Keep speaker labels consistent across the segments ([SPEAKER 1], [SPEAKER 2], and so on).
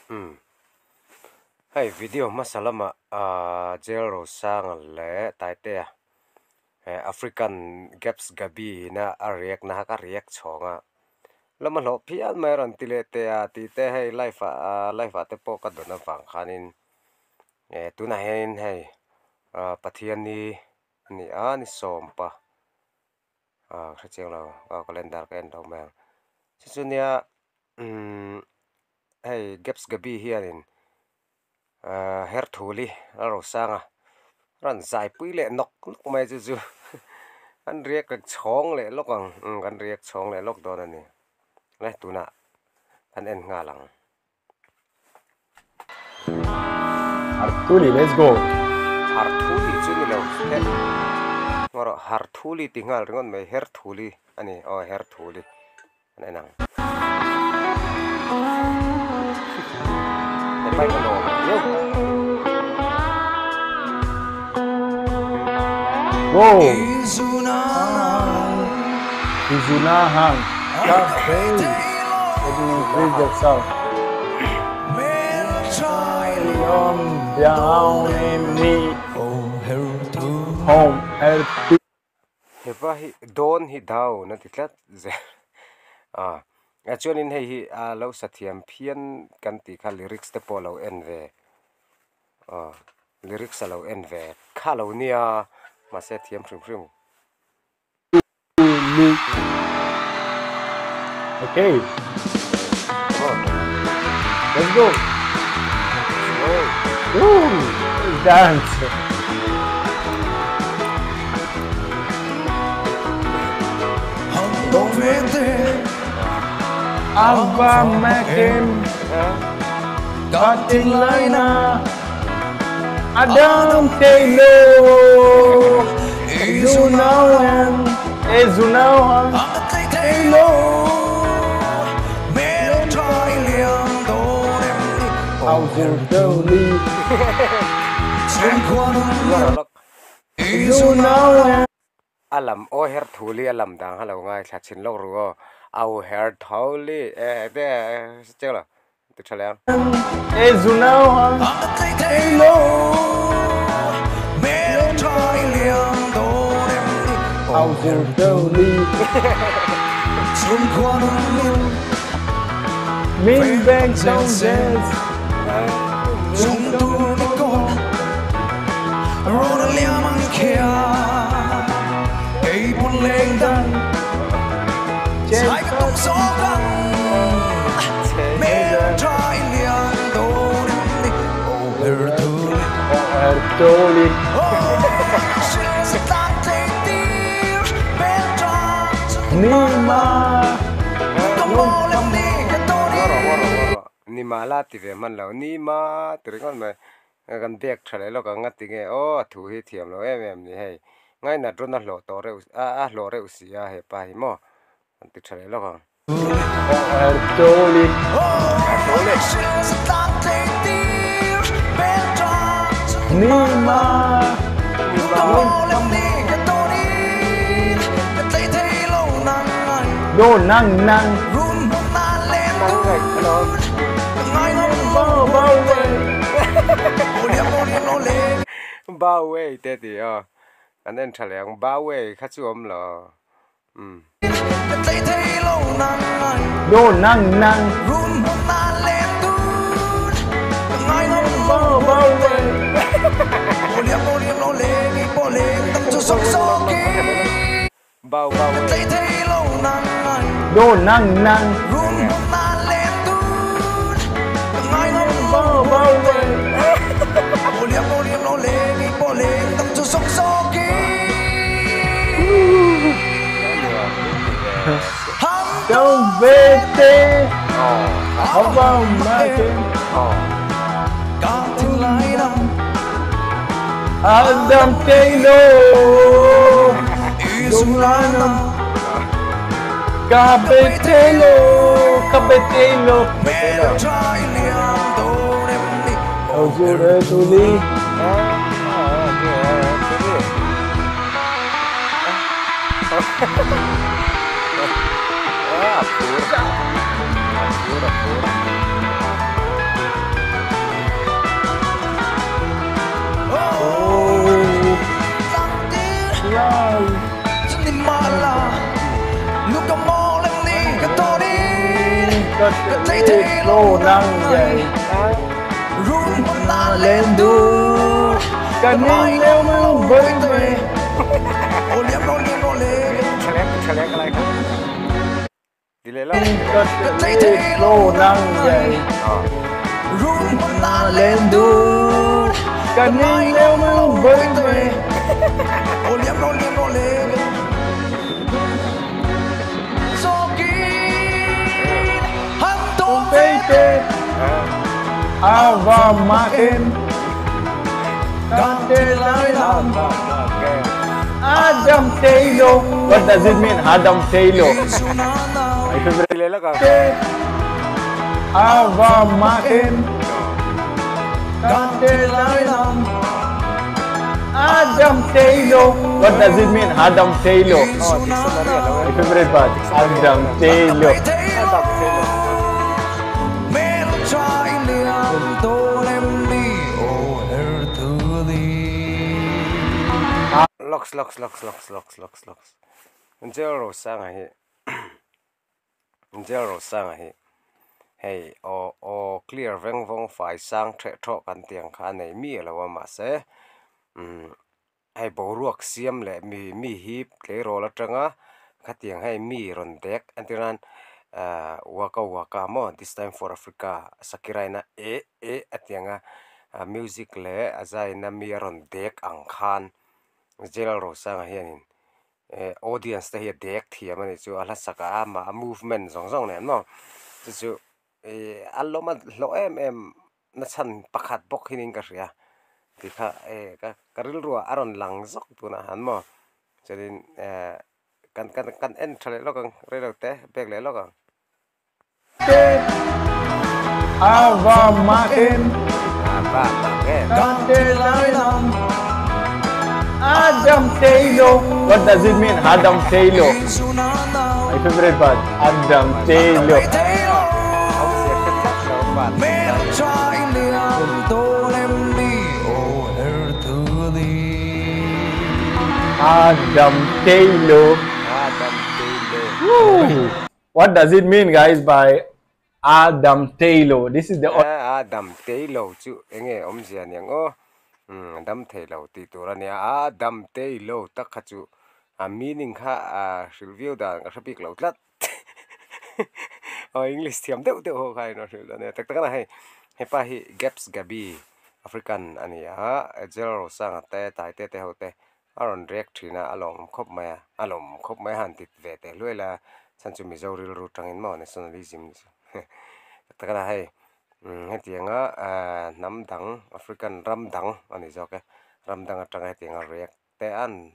[SPEAKER 1] Umm hei video hmasa lamah ahh Jail Rosanga leh Taitea eh African Gaps Gabi ina a react na kha ka react chhawng a lama hlawh phian mai a rawn ti leh teh a tih te hei live ah ahh live ah te pawh ka dawn avang khanin eh tunah hianin hei ahh Pathiani a ni a ni sawmpa ah hre chiang lo ah calendar ka en lo mai ang chu chu nia umm hei Gaps Gabi hianin ah Herthuli a Rosanga rawn zai pui leh nawk nawk mai chu chu an riak leh chhawng leh lawk ang umm kan riak chhawng leh lawk dawn a ni le tunah kan en nghal ang.
[SPEAKER 2] Harthuli let's go.
[SPEAKER 1] Harthuli chu ni lo he ngaw rawh Harthuli ti nghal ringawt mai Herthuli a ni aw Herthuli an en ang. He bike a lawm viau.
[SPEAKER 2] Wow. Izunahan. Let me increase the sound. Down in me. Home earth.
[SPEAKER 1] Hepa hi dawn hi down a ti tlat zel a a chuanin hei hi a lo sa thiam phian kan tih kha lyrics te pawh a lo en ve aw lyrics a lo en ve kha lo nia mahse a thiam hrim hrim.
[SPEAKER 2] Okay. Let's go. Woo! Dance. Ava Makin Cutting Lina Adam Taylor Zunawan Zunawan Taylor
[SPEAKER 1] A lam aw her thuli a lam dang kha lo ngaithla chhin lawk ru aw au her tholi e te chiang lo ti tha leh ang. Nimala ti ve hman lo Nima ti ringawt mai kan bag tha leh lawk ang a ti nge aw a thu hi thiam lo em em ni hei ngainat rawn a hlawh tawh reuh a a hlawh reuh si a hepa hi maw an ti tha leh lawk ang. Bawei te ti aw an en tha leh ang bawei kha chu awm lo. Umm. Bao bao e.
[SPEAKER 2] Adam Taylor Cabetelo Cabetelo Azuretuli Lo nang dậy Cần leo mang với về
[SPEAKER 1] Chalek alai kha. Dile lo.
[SPEAKER 2] Lo nang dậy Cần leo mang với về Peite Ava Maken Adam Taylor. What does it mean, Adam Taylor? My favorite.
[SPEAKER 1] Dile lo ka.
[SPEAKER 2] Ava Maken Adam Taylor. What does it mean, Adam Taylor?
[SPEAKER 1] Oh, dictionary alo.
[SPEAKER 2] My favorite part, Adam Taylor.
[SPEAKER 1] Adam Taylor. Locks locks locks locks locks locks locks. Jel ro sang hi. Jel ro sang hi. Hei o o clear veng vong fai sang the tho kan tiang kha nei mi lo ma se. Hei boruak siam le mi mi hi tle ro la tanga kha tiang hei mi ron dek antiran waka waka mo this time for Africa Shakira na e e atianga music le azai na mi ron dek ang khan Jel ro sang hianin audience te hi dek thiam ani chu a hla saka ama a movement zawng zawng nen maw chu chu a lawm a hlawh em em na chhan pakhat bawk hinin ka hria ti kha ka rilru ah a rawn lang zawk tunah han maw chuanin kan kan kan en tha leh lawk ang reilo te bek leh lawk ang.
[SPEAKER 2] Ava Maken
[SPEAKER 1] Ava Maken
[SPEAKER 2] Adam Taylor. What does it mean, Adam Taylor? My favorite part, Adam Taylor. Adam Taylor.
[SPEAKER 1] Adam Taylor.
[SPEAKER 2] Woo. What does it mean, guys, by Adam Taylor? This is the
[SPEAKER 1] Adam Taylor chu enge awmzia niang aw. Dam theilo tih tur ania a dam teilo tak kha chu a meaning kha a hrilh viau dan ka hre bik lo tlat aw English thiam deuh deuh ho kha in a hrilh ania tak tak a hei hepa hi Gaps Gabi African ani a Jel Rosanga te tai te te ho te a rawn react thin a a lawm khawp mai a a lawm khawp mai a han tit ve teh hluai la chhan chu Mizo rilru tangin maw nationalism ni chu tak tak a hei. Hetianga hnam dang African ram dang a ni zawk e ram dang atanga hetianga react te an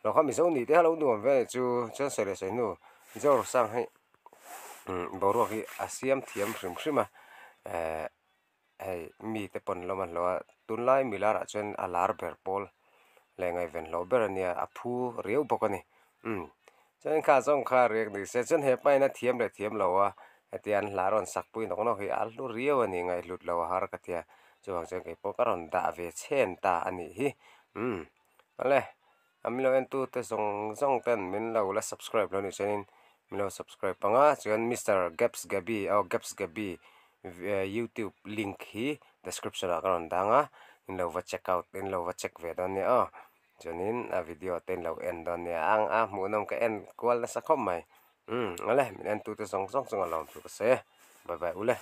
[SPEAKER 1] lo kha Mizo nih te kha lo nuam ve chu chuan sawi leh sawi hnu Mizo sang hi boruak hi a siam thiam hrim hrim a hei mi te pawn lawm a hlawh a tunlai milar ah chuan a lar ber pawl leh ngaihven hlawh ber a nia a phu riau bawk a ni chuan kha zawng kha react ni se chuan hepa in a thiam leh thiam lo a. Hetia an hla rawn sak pui nawk nawk hi a hlu riau a ni ngaihhlut lo a har ka tia chuvang chuan kei pawh ka rawn dah ve chhen ta a nih hi umm awle a min lo en tu te zawng zawng ten min lo la subscribe lo nih chuanin min lo subscribe ang a chuan Mister Gaps Gabi aw Gaps Gabi youtube link hi description ah ka rawn dang a in lo va check out in lo va check ve dawn nia aw chuanin a video te in lo en dawn nia ang a hmuhnawm ka en kual nasa khawp mai. Umm awle min en tute zawng zawng chunga lawm chu ka sawi e bye bye ule.